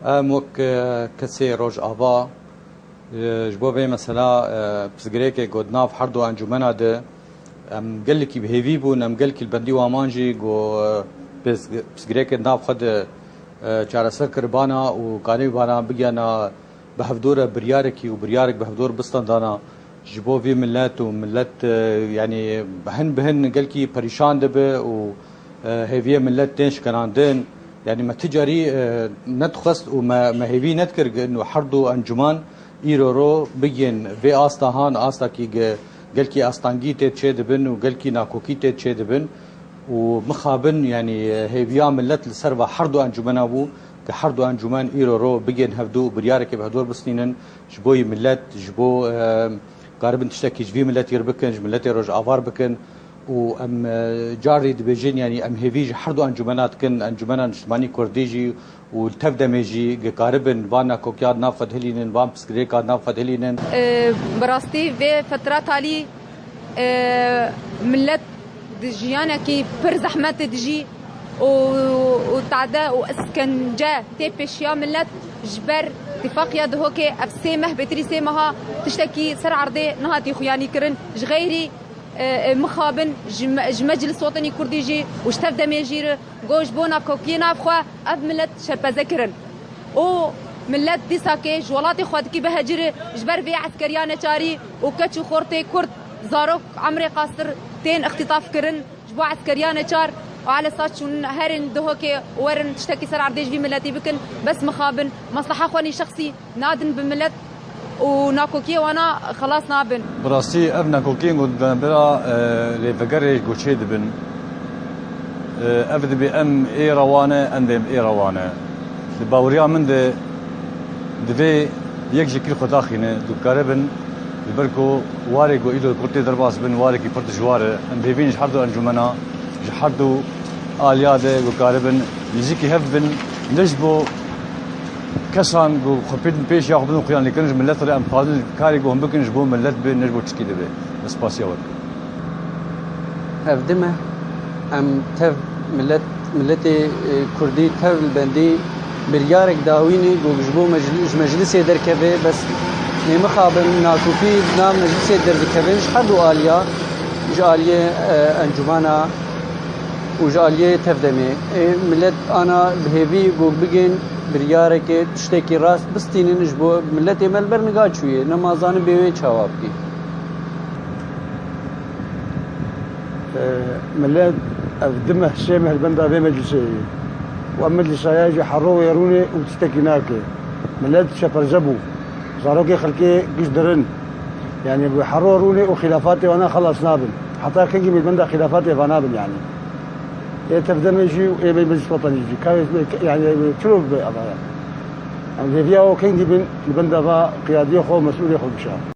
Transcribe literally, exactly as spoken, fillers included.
Em wek, e, kesê Rojava, e, ji bo vê mesela, e, pirsgirêkê ku di nav her du encûmena de, em gelekî bi hêvî bûn, em gelekî li bendî wan man jî ku, e, pirs-, pirsgirêkê di nav xwe de, e, çareser kiribana û kanîbana bigihana bi hevdor re biryarekî û biryarek bi hevdor bistandana ji bo vî millet û millet, e, yanî hin bi hin gelkî perîşan dibe û, e, hêviyê millet tên şikenandin. Yanî me ti carî, e, nedixwest û me, me hêvî nedikir ku her du encûman îro ro bigihên vê asta han, asta kî ge-, gelkî astangî tê çêdibin û gelkî nakokî tê çêdibin. Û mixabin, yanî, hêviya millet li ser va her du encûmena bû, ke her du encûmen îro ro bigên hevdû û biryarekê bi hevdor bistînin, ji bo yî millet, ji bo, e, karibin tiştekî ji vî milletî re bikin, ji milletê Rojava re bikin. Û em, e, carî dibêjin, yanî em hêvî ji her du encûmena dikin, Encûmena Niştimanî Kurdî jî û li tev demê jî, ge karibin van nakokiya di nav xwe dihilînin, van pirsgirêka di nav xwe dihilînin. E, bi rastî vê fetra talî, e, millet di jiyanekî pir zehmetê dijî û, û tade û iskence tê pêşiya millet ji ber tifaqiya Duhokê ev sê meh, bêtirî sê meha tiştekî ser erdê nehatî xuyanî kirin. Ji xeyrî, e, e, mixabin ji me, ji Meclis Wetenî Kurdî jî û ji tev demê jî re got ji bo nakokiyê nav xwe ev millet şerpeze kirin. Û millet dîsakê ji welatê xwe dikî behecî re ji ber vê eskeriya neçarî û keç û xortê Kurd, zarok emrê qastir tên îxtîtaf kirin ji bo eskeriya neçar û alesa çûn herên Duhokê û werin tiştekî ser erdê ji vî miletî bikin, bes mixabin, mesleha xwe nî şexsî nadin bi milet û nakokiyê wana xelas nabin. Bi rastî ev nakokiyên ku di navbera, e, rêvegerê ku çêdibin, e, ev dibe em ê re wan e, em dê em ê re wan e. Di baweriya min de divê yek ji yekî xwe daxîne, dûkaribin, ji ber ku warê ku îro kurtê derbas bin, warekî pir dijwar e. Em bi hêvî ne ji her du encûmena, ji her du aliya de ku karibin nêzîkî hev bin, ne ji bo kesan ku xwe pê, pêşiya xwe bidin xuyanîkirin ji millet re, em dixwazin karê ku hûn bikin ji bo millet be, ne ji bo çikî de be. Ez spasiya we dikim. Ev dime em tev millet, milletê, e, Kurdî tev li bendî biryarek dawînê ku ji bo mecli-, ji meclisê derkeve, bes nêmixabin nakokî di nav meclisê derdikevin ji her du aliya, ji aliyê, e, encûmana û ji aliyê tevdemê. Ê, millet ana bi hêvî ku bigên biryareke, tiştekî rast bistînin ji bo miletê me li ber niga çûye. Nema zanin bê wê çawa bikî. Ê, millet ev di meh, sê meh li benda vê meclisê ye. Û em meclisa ya jî hero wê rûnê û tiştekî nake. Millet şeperze bû. Zarokê xelkê giş dirin. Yanî bi hero rûnê û xîlafatê wana xelas nabin. Heta kengî mêbenda xîlafatê va nabin yanî. Ê tevdemê jî û ê meclis wetanî jî. Ka yanî çilo bibe ava ya. Em hêviya o kengî bin li benda va qiyadiyê xwe û mesûlê xwe bişa.